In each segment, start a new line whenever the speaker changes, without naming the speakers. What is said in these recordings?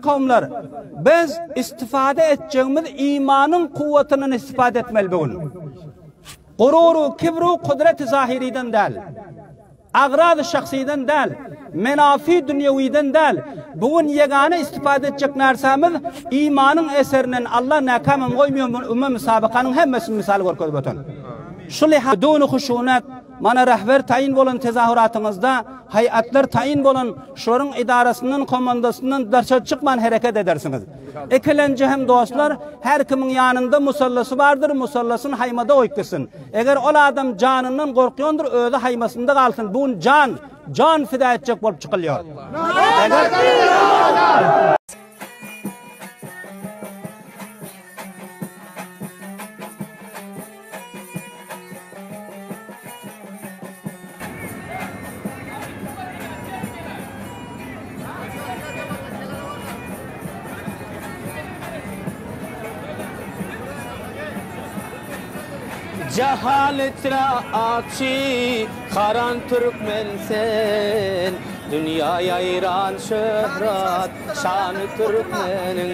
kowumlar, biz istifade etjegimiz imanyň kuwwatyndan istifade etmeli bu gün. Gururu, kibru, kudreti zahiriden däl. Agrazy şahsydan däl, menafi dünýewiden däl. Bu gün ýegana istifade etjek närsämiz imanyň eserinden Allah näkamam goýmaýar muny ümme musabakanyň hemmesini mysal görkezip öten. Şu liha duny huşunet mana rehber taýyn bolan tezahuratyňyzda haýatlar taýyn bolan şularyň idarasyndan komandasyndan daşary çykman hereket edersiňiz. Ikilenji hem dostlar, her kimiň ýanynda musallasy bardyr, musallasyny haýmada goýup gitsin. Eger ol adam janyndan gorkýandyr, özi haýmasynda galsyn. Bu gün jan, jan fida etjek bolup çykylýar. Eger.
Jahan içre açy karan türkmen sen, Dünýä ýaýran şöhrat şany türkmeniň.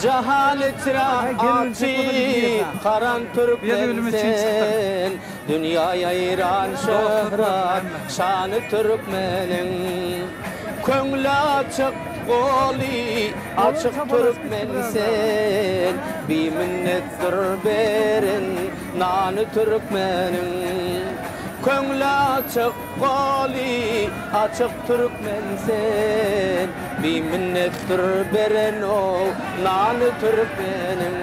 Jahan içre aty karan türkmen sen, Dünýä ýaýran şöhrat şany türkmeniň. Köňli açyk, goly açyk türkmen sen, Biminnetdir beren nany türkmeniň. Köňli açyk, Goly açyk türkmen sen, Biminnetdir beren-ow nany türkmeniň.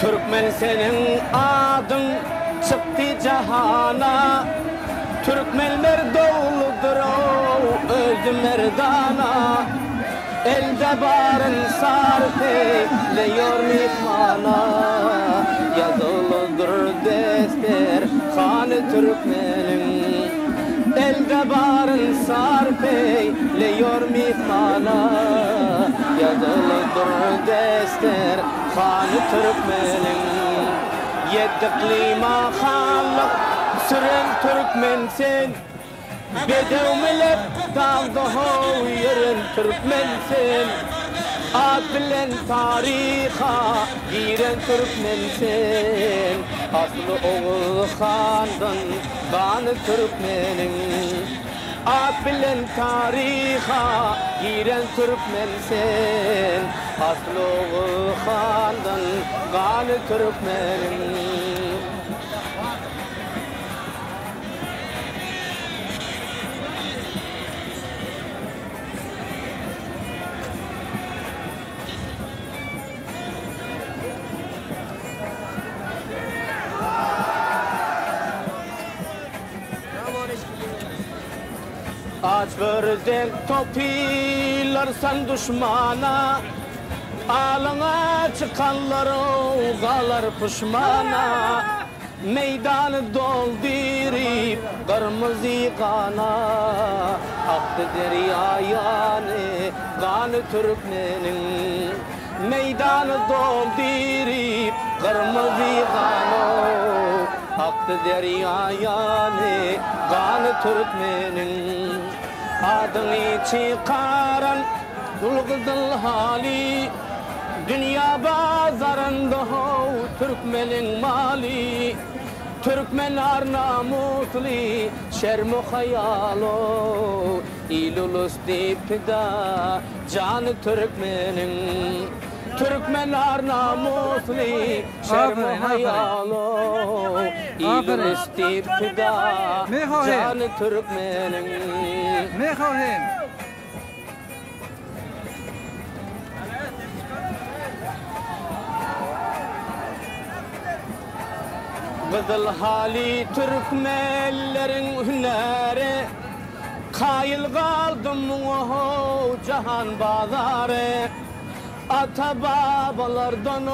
Türkmen seniň adyň çykdy jahana, Türkmen merdogludyr-ow özi merdana. Elde baryn sarp eýleýär myhmana, Ýazylgydyr desser hany türkmeniň. Elde baryn sarp eýleýär myhmana, Ýazylgydyr desser hany türkmeniň. Ýedi yklyma hanlyk süren türkmen sen, Bedew münüp dagda how ýören türkmen sen, At bilen taryha giren türkmen sen, Asly Oguz handan gany türkmeniň. At bilen taryha giren türkmen sen, Asly Oguz handan gany türkmeniň. Aç böri dek topylarsan duşmana, Alyňa çykanlar galar puşmana. Meýdany dolduryp gyrmyzy gana, Akdy derýa ýany gany türkmeniň. Meýdany dolduryp gyrmyzy gana, Akdy derýa ýany gany türkmeniň. Adyňy çykaran gul-gyzyl haly, Dünýä bazarynda how türkmeniň maly, Türkmen ar-namysly, şerm-u-haýaly, Il-ulus diýip pida jany türkmeniň. Türkmen ar-namysly, şerm-u-haýaly, Il-ulus diýip pida jany türkmeniň. Gyzyl haly türkmenleriň hünäri, Kaýyl galdym muňa how jahan bazary. Ata-babalardan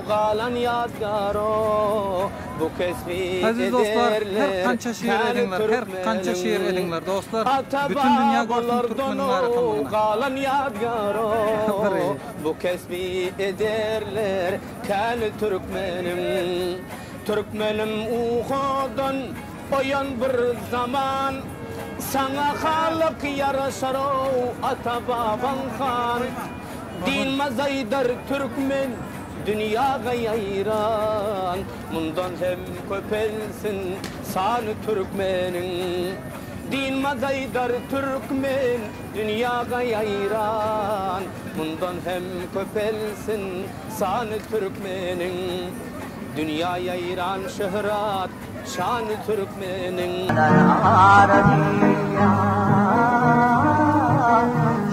galan ýadgaro Bu kesbi
Aziz dostlar, her
ederler
kança şiir
käni
ediňler, her kança şiir
türkmeniň.
ediňler dostlar, bütün dünýä görsün
Ata-babalardan
türkmeniň arakanlygyny.
galan ýadgaro
Biri.
Bu kesbi ederler käni türkmeniň. Türkmenim ukadan oýan bir zaman Saňa halyk ýaraşar-ow ata-babaň han. Dynmaz aýdar türkmen dünýäge ýaýran, Mundan hem köpelsin sany türkmeniň. Dynmaz aýdar türkmen dünýäge ýaýran, Mundan hem köpelsin sany türkmeniň. Dünýä ýaýran şöhrat şany türkmeniň.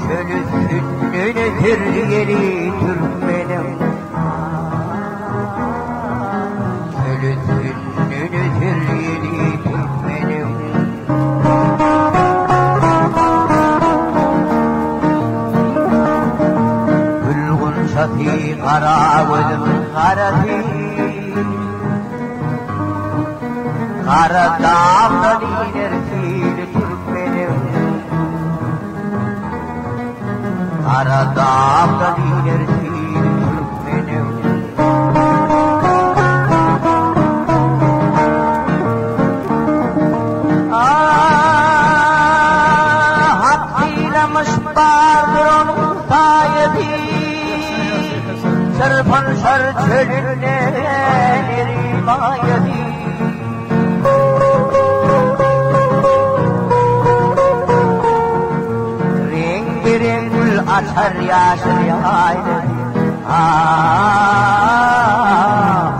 Çöl üstünden öter ýeli türkmeniň. Çöl üstünden öter ýeli türkmeniň. Gül gunçasy gara gözüň garasy. Gara dagdan iner sili türkmeniň. Gara dagdan iner sili türkmeniň. Ah, Hak dilemmiş bardyr onuň saýasy. Çyrpynşar çölünde eri maýasy. Reňbe-reň gül açar ýaşyl ýaýlasy. Ah,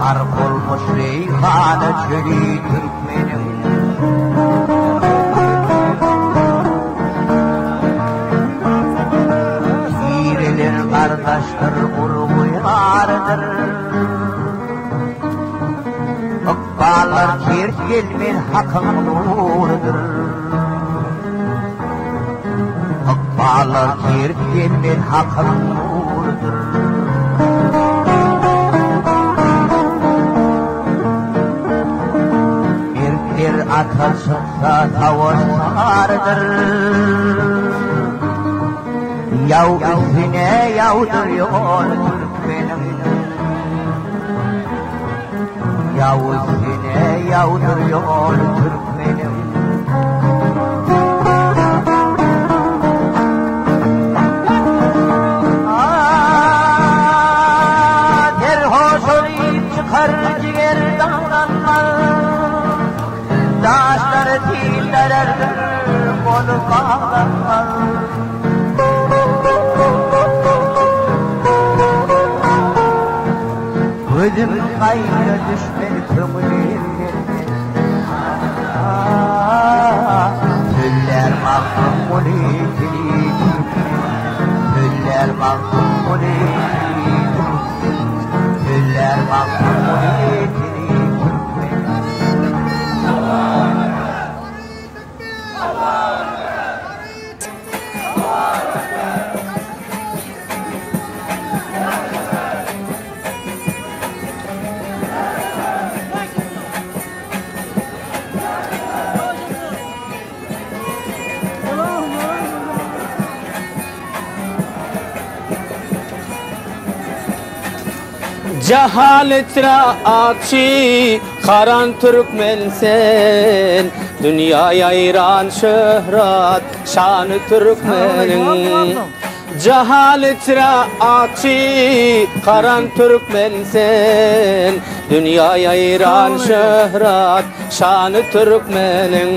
gark olmuş reýhana çöli türkmeniň. Tireler gardaşdyr, urgy ýarydyr. Ykballar ters gelmez Hakyň nurudyr. Ykballar ters gelmez Hakyň nurudyr. Mertler ata çyksa savaş çarydyr. Ýaw üstüne ýawdyr ýol türkmeniň. Ýaw üstüne ýawdyr ýol türkmeniň. Serhoş olyp çykar jiger daňdanlar. Daşlary tillererdir goly baglanlar. Gözüm gaýra düşmez köňülim gelmez. Sözlär Magtymguly dili türkmen. Sözlär Magtymguly dili türkmen. Sözlär Magtymguly dili türkmen.
Jahan içre açy karan türkmen sen, Dünýä ýaýran şöhrat şany türkmeniň. Jahan içre açy karan türkmen sen, Dünýä ýaýran şöhrat şany türkmeniň.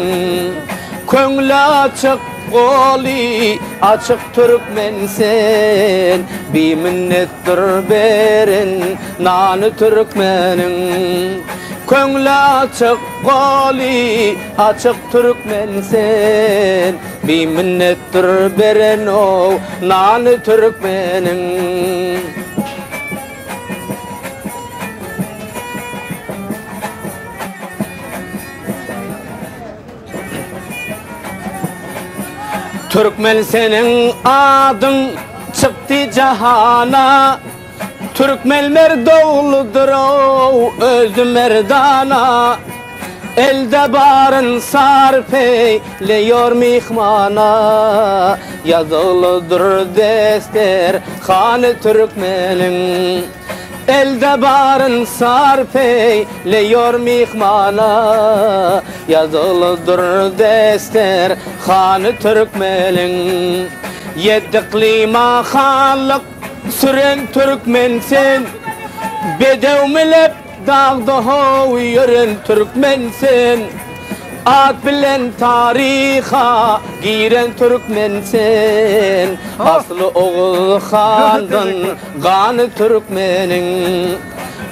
Köňli açyk, goly açyk türkmen sen, Biminnetdir beren nany türkmeniň. Köňli açyk, goly açyk türkmen sen, Biminnetdir beren-ow nany türkmeniň. Türkmen seniň adyň. çykdy jahana. Türkmen merd ogludyr-ow, özi merdana. Elde baryn sarp eýleýär myhmana. Ýazyglydyr dester hany türkmeniň. Elde baryn sarp eýleýär myhmana. Ýazyglydyr dester hany türkmeniň. Ýedi yklyma hanlyk Süren türkmen sen, Bedew münüp dagda how ýören türkmen sen, At bilen taryha giren türkmen sen, Asly Oguz handan gany türkmeniň.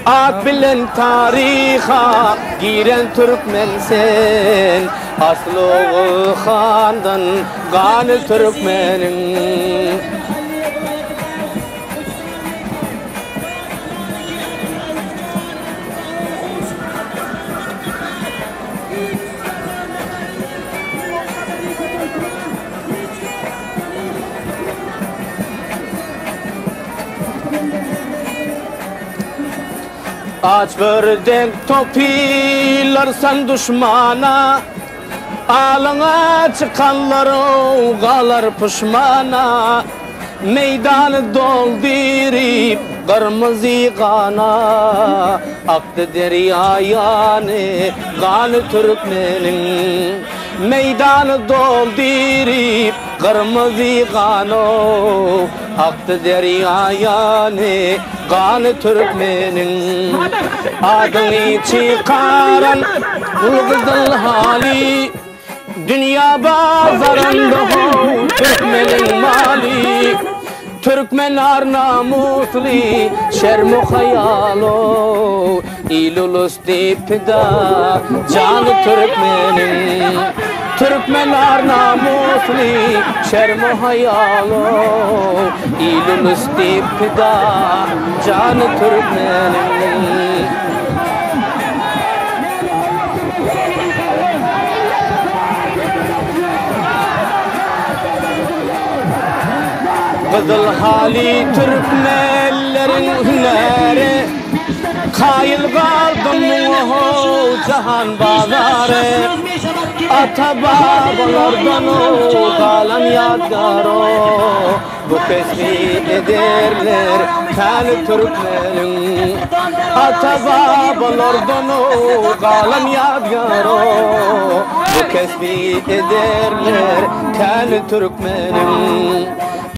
At bilen taryha giren türkmen sen, Asly Oguz handan gany türkmeniň. Aç böri dek topylarsan duşmana, Alyňa çykanlar galar puşmana. Meýdany dolduryp gyrmyzy gana, Akdy derýa ýany gany türkmeniň. Meýdany dolduryp gyrmyzy gano, Akdy derýa ýany gany türkmeniň. Adyňy çykaran gul gyzyl haly, Dünýä bazarynda how türkmeniň maly. Türkmen ar-namysly, şerm-u-haýaly, Il-ulus diýip pida jany türkmeniň. Türkmen ar-namysly, şerm-u-haýaly, Il-ulus diýip pida jany türkmeniň. Gyzyl haly türkmenleriň hünäri, Kaýyl galdym muňa how jahan bazary. Ata-babalardan galan ýadgaro, Bu kesbi ederler täli türkmeniň. Ata-babalardan galan ýadgaro, Bu kesbi ederler täli türkmeniň.